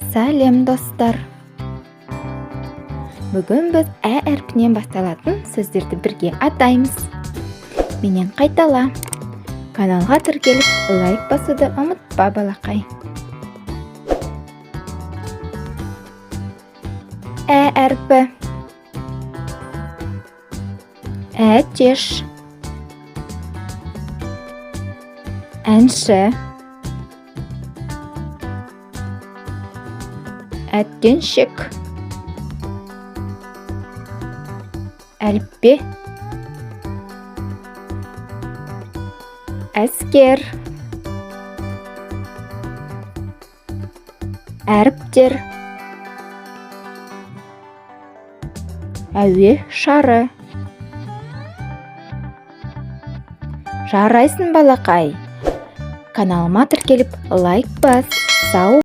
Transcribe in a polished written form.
Сәлем, достар! Бүгін біз ә әрпінен басталатын сөздерді бірге атаймыз. Менен қайтала. Каналға тіркеліп, лайк басуды ұмытпа, балақай. Ә әрпі. Әтеш, әнші, әткеншек, әліппе, әскер, әріптер, әуе шары. Жарайсың, балақай! Каналыма тіркеліп, лайк бас. Сау.